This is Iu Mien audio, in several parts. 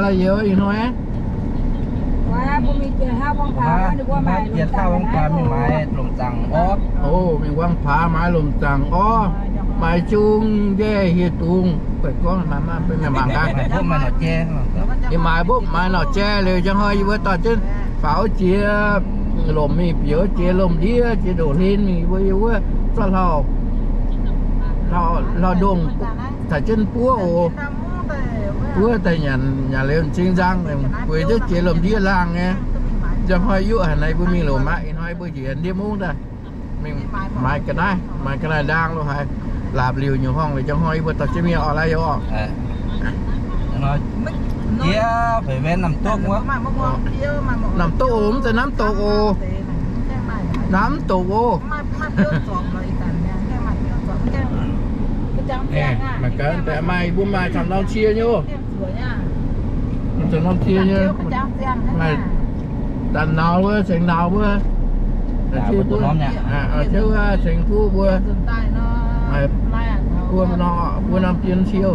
La'youz ih hnoi, mbuo mingh jiex hlauv-wangx paax mingh maaiz lomc zaangc orv. O, mingh wangx paax maaiz lomc zaangc orv, maaiz zung njaih hieh dungz. Mangc gaax, yie maaiz mbopv maaiz norqc jai liuz, njang hnoi yie mbuo dorh jienv faaux jiex lomc mingh, bieqc jiex lomc ndiev, jiex ndoqc hlen mingh, yie mbuo yiem wuov zorqv hlauv-ndongh caux jienv buov oc. Buov daaih nyanc, nyanc liuz m'zing nzang, weic zuqc jiex lomc ndiev laangh nyei. Njang hnoi yuoqv haic naaiv, mbuo mingh lomc aqv. Ih hnoi mbuo njiec ndiev mungv daaih, mingh maaiz ga'naaiv, maaiz ga'naaiv ndaang lo haaix, laapc liuz nyungc horngh liuz, njang hnoi yie mbuo dorh jienv mingh orqc, la'youz orqc. Namx Dukv oc, mv zeiz Namx Dukv oc. Namx Dukv oc. Mangc gaax, maaih mbuo maaih camv norm cie nyei oc. Camv norm cie nyei, maaih Daaih nauz wuov, cengx nauz wuov, wuov cengx fuqv mbuo, mbuo norm, mbuo norm dien cie,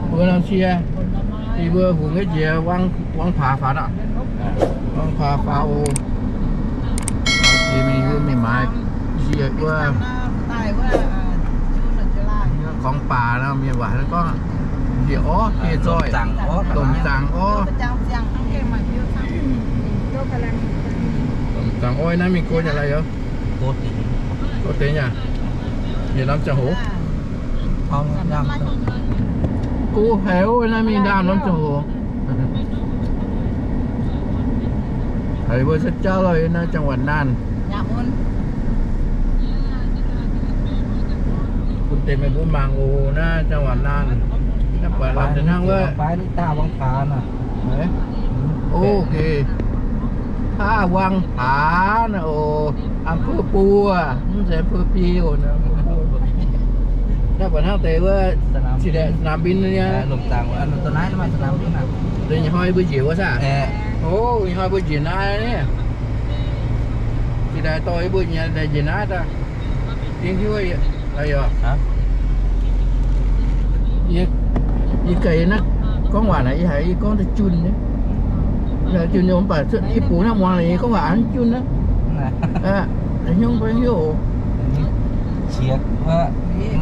mbuo norm cie, yie mbuo hungx nyei jiex wangx paax faaux aqv. Wangx paax faaux oc. Jiex mingh wuov mingh maaiz cie wuov, gorngv baac nor mienh waac gorngv jiex orv jiex zoih, lomc zaangc orv. Lomc zaangc orv naaiv mingh go nyei la'youz? Go deix nyei. Yietc norm ziangh hoc. Go haic oc, naaiv mingh ndaamv norm ziangh hoc. Haiz mbuo se jauv lorh, yie naaiv จังหวัดน่าน. Bun deix meih mbuo mangc oc, naaiv จังหวัดน่าน. Naaiv buatc lamh deix hnangv wuov. Ok. ท่าวังผา naaiv oc, อำเภอปัว, mv zeiz อำเภอเปียว naaiv. Naaiv buatc hnangv deix wuov, สนามบิน nyei. Deix nyei hnoi mbuo njiec wuov saah? O, nyei hnoi mbuo njiec naaiv ni. Zinh ndaangc dorh yie mbuo njiec naaiv daaih. Dingc hiuv, yie ganh naaiv gorngv waac naaic, yie haiz yie gorngv daaih junh nyei. Junh nyei, mv baac cuotv i bung naaiv muangx, yie gorngv waac an junh naaiv. Hnyouv mbuo hiuv oc.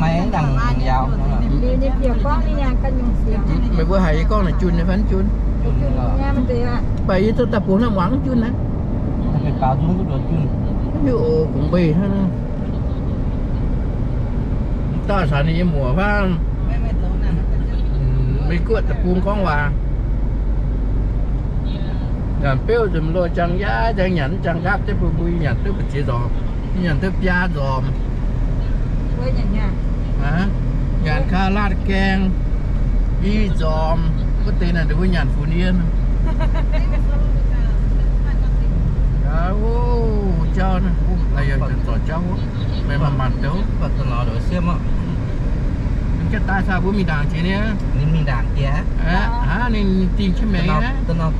Meih mbuo haiz yie gorngv naaic junh nyei fai mv junh? Mv baac yie cuotv daaih bung naaiv muangx mv junh naaiv. Mv hiuv oc, kungx mbeix hnangv. Dauh caux ninh nyei muoc faang, Meiv Guoqv deic-bung gorngv waac. Nyanc beuv nzunc loh jangx yaav jangx nyanc, jangx nqaapv jienv bun mbuo nyanc duqv mbu'ziex nzormc, nyanc duqv biaa nzormc. Nyanc ข้าวราดแกง i nzormc. Wuov deix naaic ninh mbuo nyanc funx yie. Jauv naaiv, zorc jauv, meih manc-manc deix. Ninh jatv daaih saah, mbuo mingh ndaangc jiex nyei. Ninh mingh ndaangc jiex. Aav, ninh dingh jienv maengx aqv.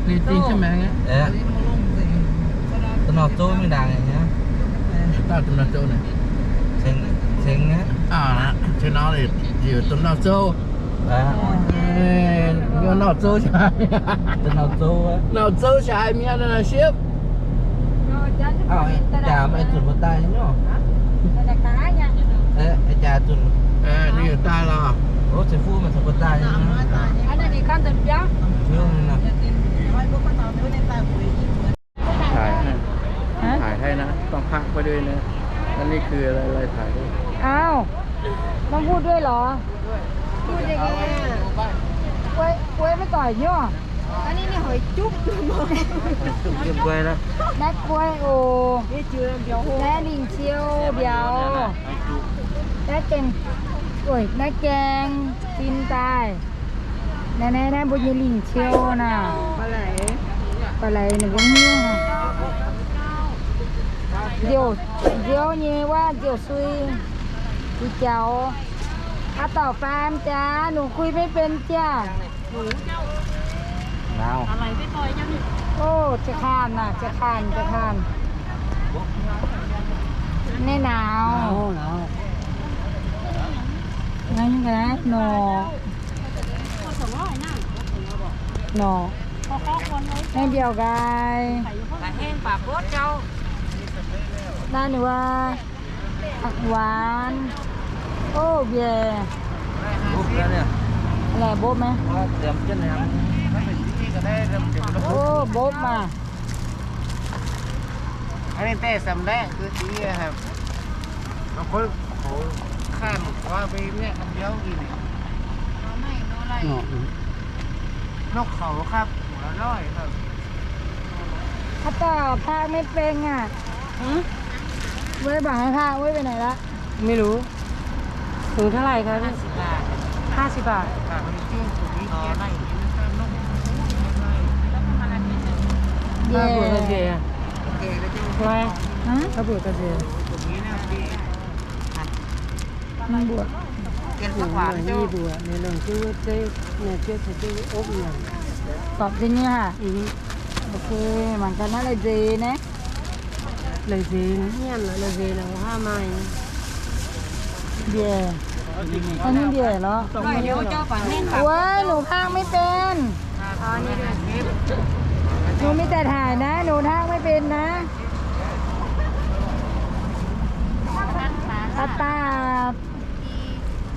Ninh dingh jienv maengx aqv. Domh Norm Zouv mingh ndaangc nyei. Dauh Domh Norm Zouv naaic. Cengx aqv. Cengx nor, ziouc Domh Norm Zouv. Norm Zouv, Norm Zouv caaix mienh naaic siepv. Jaax meih zunc mbuo daaih nyei. Jaax zunc. Ninh daaih lorh.ถ่ายให้นะ ต้องพักไว้ด้วยนะ อันนี้คืออะไร อะไร ถ่ายด้วย อ้าว ต้องพูดด้วยเหรอ พูดยังไงอ่ะ กล้วย กล้วยไม่ก่อยเนี่ย อันนี้นี่หอยจุ๊บ จุ๊บกล้วยนะ ได้กล้วยโอ่ง ได้หลิงเชียวเดี๋ยว ได้แกง โอ้ย ได้แกงตีนตาย Naaiv, naaiv, naaiv mbuo nyei lingc ciou naaic. Ba'leix, ba'leix ninh mbuo hiuv. Nziouv, nziouv nyei wuov, nziouv sui, sui jaux. Aa dauh faam jaax, nungc kuih maiv benx jaax. O, jiex kaanh naaic, jiex kaanh, jiex kaanh. Naaiv nauz. Naaiv norqc. Nor, naaiv mbiauz nqaai. Naaiv ninh wuov, ผักหวาน. Ov, mbiauz. Laaic mbopv maiv? Ov, mbopv maah. Ninh deix samx laeqv, นกเขาครับ หัวอร่อยครับ ข้าวต่อ พากไม่เป็นอ่ะ หือ เว้ย บอกให้พาก เว้ย ไปไหนละ ไม่รู้ ถุงเท่าไหร่คะพี่ ห้าสิบบาท ห้าสิบบาท เย้ ไง ฮะ ข้าวเปลือกกระเทียม ข้าวเปลือกกระเทียม Mbuo. Mbuo, mbuo, mbuo, mbuo, mbuo, mbuo, mbuo. Bapv deix nyei haic. Ok, mangc gaax naaiv lai-nzeix naaiv. Lai-nzeix, nyienz lai-nzeix naaiv, haa maaih. Mbiauz. Aa, ninh mbiauz lorqc. Wuov, หนูพากไม่เป็น หนูมีแต่ถ่ายนะ หนูพากไม่เป็นนะ อาตาด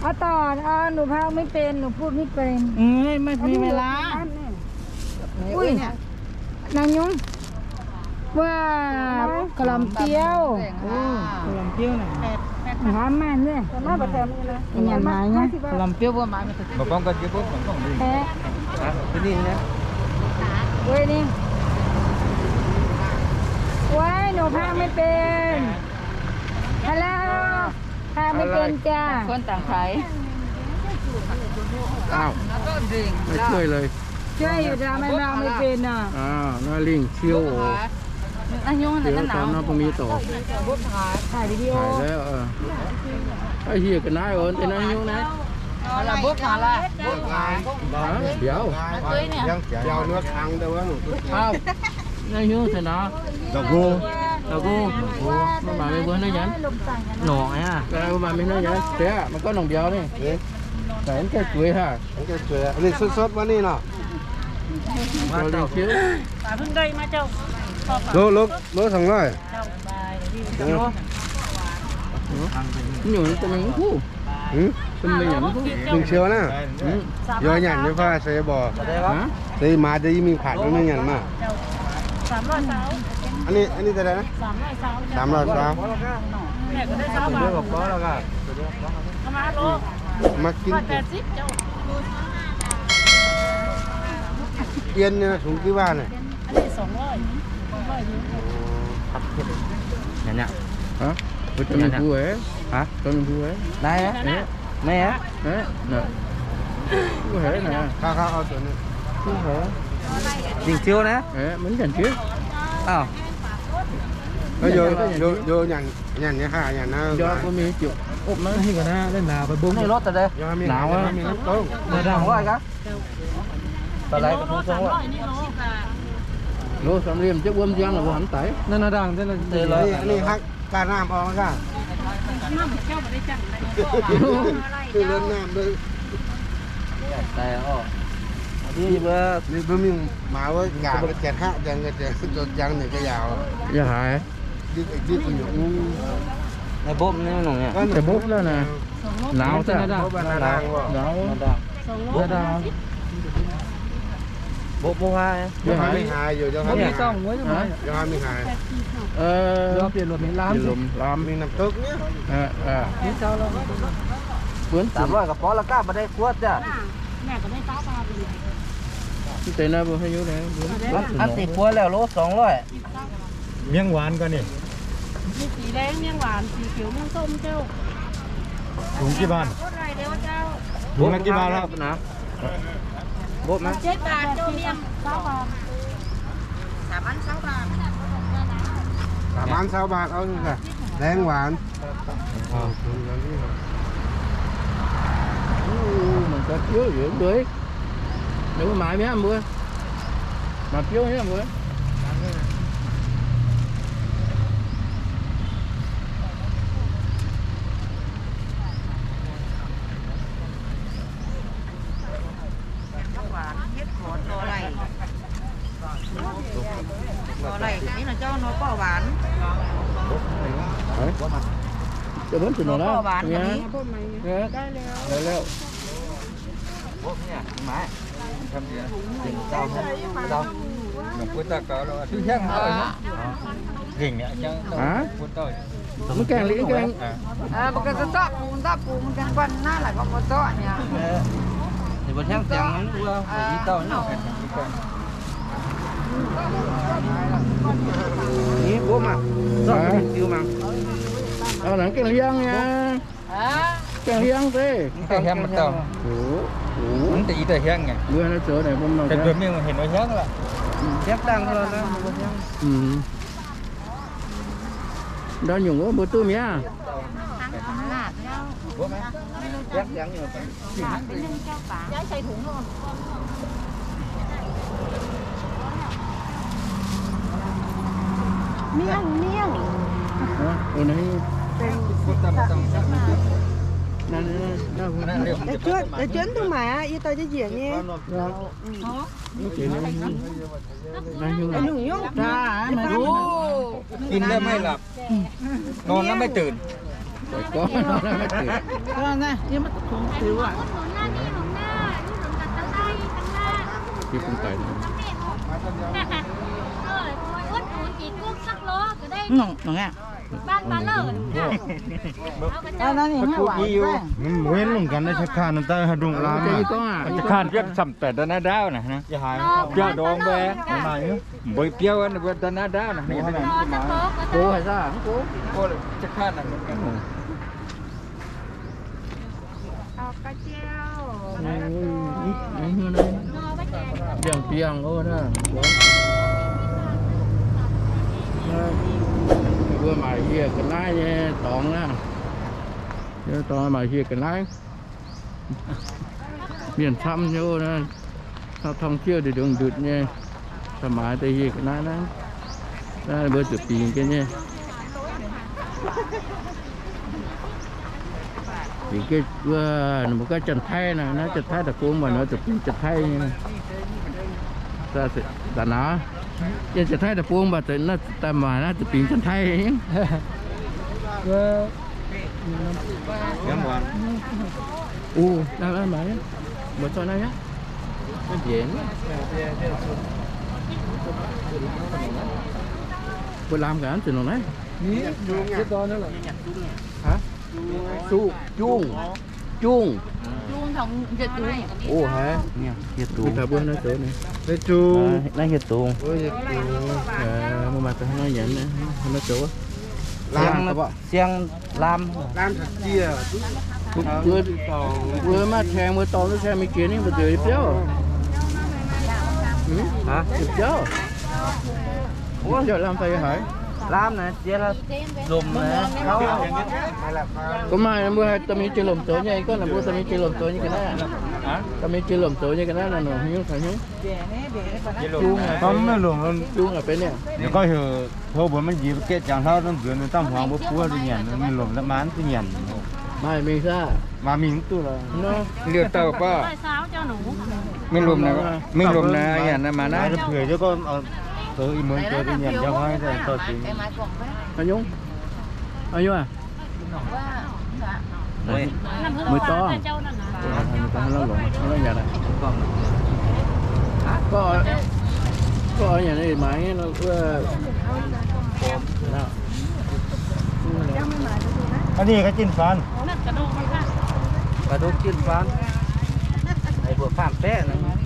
อาตาด อ๋อ หนูพากไม่เป็น หนูพูดไม่เป็น เอ้ย ไม่มีเวลา อุ้ย นางยุ้ง ว้าว กะหล่ำเตี้ยว โอ้ กะหล่ำเตี้ยวน่ะ ถามมันเนี่ย อย่างเงี้ย กะหล่ำเตี้ยว ว่ามาไม่เคย มาป้องกันเยอะปุ๊บ มันต้องดี แท้ ฮะ ที่นี่นะ เว้ยนี่ ว้าย หนูพากไม่เป็น ฮัลโหล พากไม่เป็นจ้า คนต่างขาย อ้าว ไม่ช่วยเลย ช่วยอยู่จ้า ไม่พากไม่เป็นอ่ะ อ้าว หน้าลิงเที่ยว โอ้โห อายุเท่าไหร่ เดี๋ยวตอนนั้นพวกนี้ต่อ ถ่ายวิดีโอ ถ่ายแล้ว เออ ไอ้เหี้ย กระน้าเอิญ ไอ้น้ายุ้งนะ เอาล่ะ บกหาล่ะ บกหา ฮะ เดี๋ยว เดี๋ยวเนื้อค้างเดี๋ยวว่าหนู อ้าว น้ายุ้งเถอะนะ ดอกบัว ดอกบัว มันมาไม่เวิร์นนะยัน หน่อไงอ่ะ เออ มันมาไม่เวิร์นนะยัน เสีย มันก็หน่องเดียวนี่ เอ๊ะ แต่มันแค่สวยฮะ มันแค่สวย อันนี้สดๆ วันนี้เนาะ มาเจ้า เพิ่งได้มาเจ้า โล โล โลสองร้อย อยู่ตรงนั้นกู หืม เป็นเมียงกู หนึ่งเชียวนะ หืม เดี๋ยวหยันไม่พลาด ใส่บ่อ ฮะ ใส่มาจะยิ่งมีผักแล้วไม่หยันมาก อันนี้ อันนี้เท่าไหร่นะ สามร้อยซาว มากิน เอียนเนี่ย ถุงกี่บาทเนี่ย อันนี้สองร้อย สองร้อย อยู่ โอ้ ครับ เนี่ย เนี่ย ฮะ มันจะมีผู้เหรอ ฮะ จะมีผู้เหรอ ได้นะ เอ๊ะ ไม่ฮะ เอ๊ะ เนี่ย ผู้เหรอนะ ข้าวๆ เอาตัวนี้ ผู้เหรอ จริงเชียวนะ เอ๊ะ มันอย่างจริง อ้าว แล้วโย โย โยอย่าง อย่างเนี้ยค่ะ อย่างนั้น ยอดก็มีจุก อบมาให้ก่อนนะ เล่นหนาวไปบุ้ง นี่รถแต่เดียว หนาวอะ หนาวอะ สองร้อยครับ โลสามเหลี่ยมจะอ้วนยังหรือว่าหันไต นั่นน่ะดัง นั่นน่ะ อันนี้ฮักกาน้ำออกแล้วก็ คือเรื่องน้ำด้วย แต่ออก นี่เบอร์ นี่เบอร์มีหมาไว้กาดไปเจ็ดห้าจังก็เจ็ดจนจังหนึ่งก็ยาว อย่าหาย ดึกไอ้ดึกมันอยู่ ในบ๊บนี่หนุ่มเนี่ย แต่บ๊บแล้วนะ หนาวจ้ะ บ๊บหนาว หนาว หนาว บ๊บบ๊บฮะ ยังหาย ยังหายอยู่ ยังหาย บ๊บมีต้องไว้ทำไม ยังหายไม่หาย เออ เปลี่ยนลม เปลี่ยนลม ลาม มีน้ำตกเนี่ย เออ เออ นี่เจ้าเรา สามร้อยกระป๋องแล้วก็ไม่ได้ขวดจ้ะ แม่ก็ได้เจ้าปลาไปเลย ที่เตยหน้าเบอร์ให้ยุนะ อันสี่ขวดแล้วโลสองร้อย เมี่ยงหวานก็นี่ มีสีแดงเมี่ยงหวาน สีเขียวเมี่ยงส้มเจ้า ถุงกี่บาท โคตรอร่อยเลยเจ้า ถุงละกี่บาทครับนะ โบ๊ะไหม เจ็ดบาทเจ้าเมี่ยง เก้าบาท สามอันเก้าบาท สามอันเก้าบาท เอาหนึ่งค่ะ แดงหวาน อ้าว มันก็เยอะอยู่เลย เดี๋ยวหมาไม่ห้ามเว้ย หมาเปรี้ยวไม่ห้ามเว้ย ผักหวานเห็ดขอนก็ได้ Nor laic, ih nor jauv nor borqv waanc. Hả? Cho bốn triệu nữa đó. Nor borqv waanc. Nhá. Nhá. Đấy, đấy. Hả? Mv gaengh li, mv gaengh. Mbuo ganh zorqv bungx, zorqv bungx, ganh guanh naaiv laaix gorngv mbuo zorqv nyei. Mbuo hiuv ziangx wuov, i dauh nyei. Ni mbuo mangc, zorqv mingh ziux mangc. Aa, naaiv gengh liangv nyei. Gengh liangv deix. Mv deix hiamv maiv dauh. Mv deix i deix hiangv nyei. Mbuo naaiv zoux naaic mbuo mangc gaax. Mbuo mingh mingh heuc mbuo hiangv lorqc. Hiangv dangh lorqc naaiv mbuo hiangv. Ndau nyungc wuov mbuo duqv mi'aqv. Mienh, mienh. Hả? Ủa, nè. Deix juotv, deix juotv mv dungx maaic aqv, yie dorh jienv njiec nyei. Gin laaix maiv laapc, norm naaiv maiv deix. Nongc, nongc aqv. Mv huynh lungh ganh naaiv Cakhan daaih haaix ndongc lamh aqv. Cakhan biopv camv daaih ndau naaiv ndaauv naaic. Biauv ndorm mbuo, mbuo biauv ndau naaiv ndaauv naaic. Go haaix saah? Go. Biangh biangh oc. Mbuo maaic hieh ga'naaiv nyei dorngx aqv. Dorngx maaic hieh ga'naaiv. Mienh camv nyei oc. Tong-ciouv ndutv ndutv nyei. Caux maaiz deix hieh ga'naaiv naaiv. Naaiv mbuo zuqc bingx jienv nyei. Bingx jienv wuov, mbuo gorngv Janx-Taiv naaiv, naaiv Janx-Taiv deic-bung mv baac nor zuqc bingx Janx-Taiv nyei. Da'naaiv, yiem Janx-Taiv deic-bung mv baac daaih maaic naaiv zuqc bingx Janx-Taiv nyei. Ov, naaiv maaiz, mbuo zorqv naaiv aqv. Mbuo lamh gaax zuqc nongc naaiv. Haaix? Suqv, jungh, jungh. Ov, haiz, hieh dungz. Naaiv hieh dungz. Mbuo maaih deix hnangv naaiv nyanc, hnangv naaiv zoux. Siang lamh. Mbuo maaih tengx mbuo dorh duqv tengx mingh jiex ninh mbuo zuqc biauv. Biauv. Biauv lamh daaih haiz. Lamh naaiv jiex lomc naaiv. Gorngv maaih mbuo haih dorh mingh jiex lomc zoux nyei, gorngv naaic mbuo dorh mingh jiex lomc zoux nyei ga'naaiv. Dorh mingh jiex lomc zoux nyei ga'naaiv naaic, nongc haaix nyungc, haaix nyungc. Mv lomc, jungh aqv benx niaa. Gorngv heuc tov mbuo maiv njiec gaeqv jangx hlauv nzunc, dangh hmuangx mbuo buov duqv nyanc, mingh lomc la'maanv duqv nyanc. Maaih mingh saah? Maaih mingh mv duqv lorqc. Liouh dauh baac. Mingh lomc naaic, mingh lomc naaic nyanc naaic maaih naaiv. Haaix nyungc? Haaix nyungc aqv? Mueiz dorngh. Gorngv, gorngv nyanc maaiz wuov. A'ningh ga'jinh faanv. Ga'ndongv jinh faanv. Mbuo faam-baeqv naaic.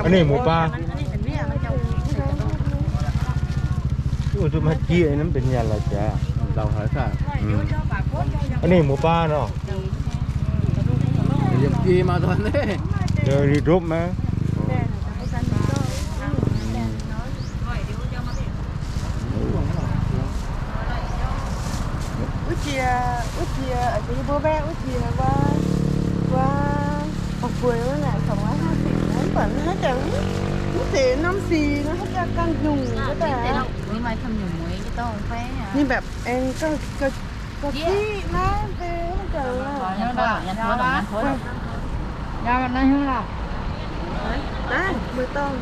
A'ningh muoz-baa. Duqv maiv jieqv, mv benx nyanc lorqc jaax. Lauh haic saah. A'ningh muoz-baa nor. Liemh jiex maah, ndopv maah. Wuov jiex, wuov jiex, mbuo mbaeqv wuov jiex wuov, wuov, bueix wuov naaic, songx wuov, mv baac naaiv jangx mv zeiz norm sic, naaiv jangx ganh nyungc wuov daaih. Ninh แบบ aengx ga'siqv naaiv deix jangx. Naaiv mbuo dorngh.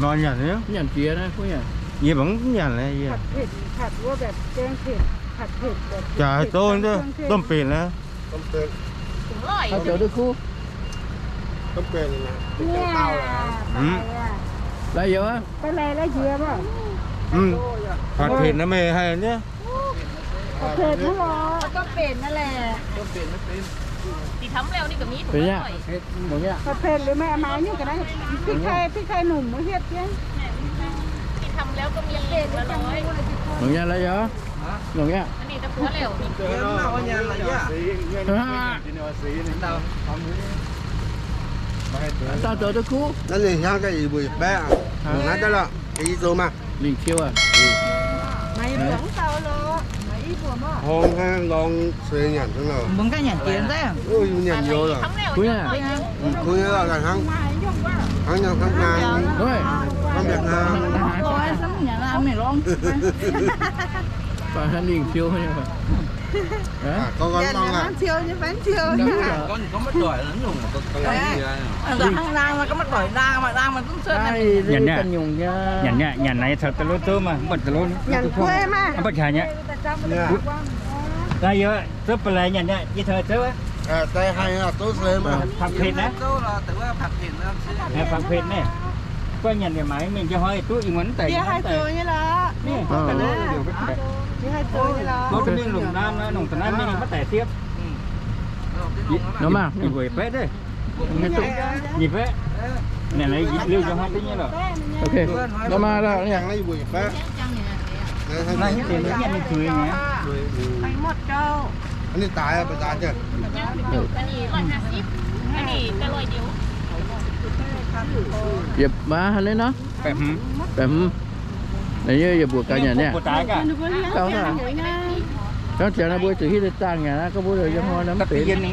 Nor nyanc, nyanc jiex naaiv, yie mv nyanc le yie.ผัดเผ็ด ผัด ว่าแบบ แกงเผ็ด ผัดเผ็ด แบบ Jaax dongh domh benx naaiv. Taux ziouc duqv kuv. Laaix youz, ผัดเผ็ด naaiv meih haih nyei. ผัดเผ็ด นั่นแหละ ผัดเผ็ด หรือไม่เอามานี่ก็ได้ พริกไทย พริกไทยหนุ่มมาเฮ็ดเนี่ย Longc nyei, laaix youz. Longc nyei. Dauh zoux duqv kuv. Naaiv ninh hnyangx daaih ih mbuo yietc baeqv, naaiv daaih lorqc, i zoux maah. Lingh ciou aac. Hngongx hnangv lorngx sueix nyanc hnangv nor. Mbuo ganh nyanc jiex daaih. Nyanc youz lorqc. Kuv nyei lorqc, hnangv, hnangv nyanc hnangv naang, hnangv mbiaauc naang. Lingh ciou. Nyanc naaiv, nyanc naaiv, nyanc naaiv caux da'lov zouv maah, mv baac da'lov, mv baac caux nyei. Naaiv yie zouv ba'laqc nyanc naaiv, yie caux zouv aqv.ผักเผ็ด naaiv,ผักเผ็ด naaiv. Gorngv nyanc yaac maaiz mingh njang hnoi duqv ih muonz daic. Gorngv mingh longc naamh, longc da'naaiv mingh maiv daic siepv. Nor maah, nyic baeqv, nyic baeqv. Nyanc liuz njang hnoi duqv nyei lorqc. Ok, nor maah, naaiv hiuv deix naaiv nyienh ninh zuiz nyei. Yietc baav hnangv naaiv nor. Baeqc hmz. Naaiv yie yietc mbuoqc ganh nyanc nyei. Gauh aqv. Hnangv jangx naaiv mbuo zuqc hiuv deix zaangh nyanc aqv, gorngv mbuo yiem hnoi naaiv mv benx.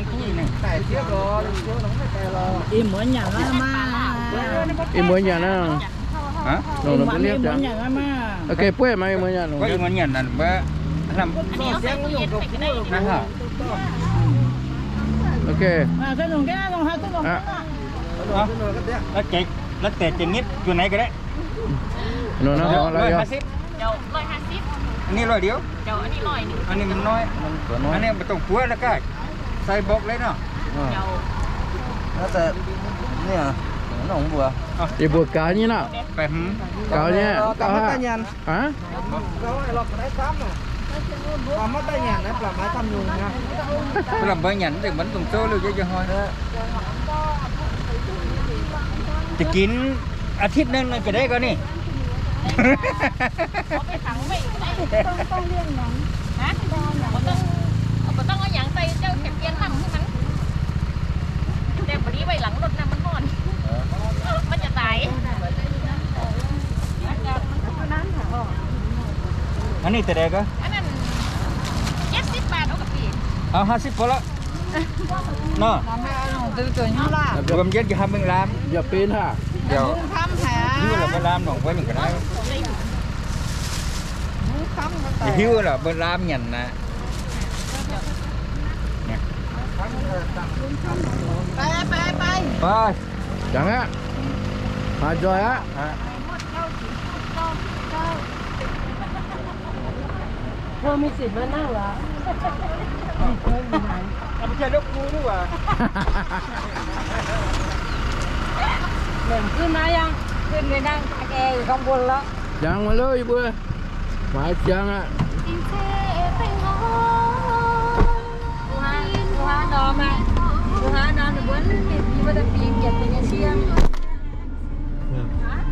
Ih muonz nyanc naaiv. Longc mbuo liepv jangx. Ok, buov maah, ih muonz nyanc longc. Ih muonz nyanc naaiv mbuo. Ok. Lov deix, lov deix jiex nyitv juoh naaiv ga'naaiv. Loih haah sipv. A'nih loih liuz. A'nih maiv noi. A'nih maiv dongh buov naaiv gaax. Sai mbok leiz nor. Yie mbuo gaux nyei nor. Gaux nyei. Aa? Mv baac mbuo nyanc mv dungx zouv liuz jienv hnoi. Da'ginx อาทิตย์หนึ่ง naaiv jiex deix gau ninh. A'nih deix deix gau. Aa, ห้าสิบ พอแล้ว. Nor. Wuom jienv jiex haaix mingh laam. Yaac benx haac. Hiuv lorqc mbuo laam nongc wuov nyungc ga'naaiv. Hiuv lorqc mbuo laam nyanc naaic. Jangx aqv. Haaix njoih aqv. Jangx maiv louv yie mbuo. Maiv jangx aqv.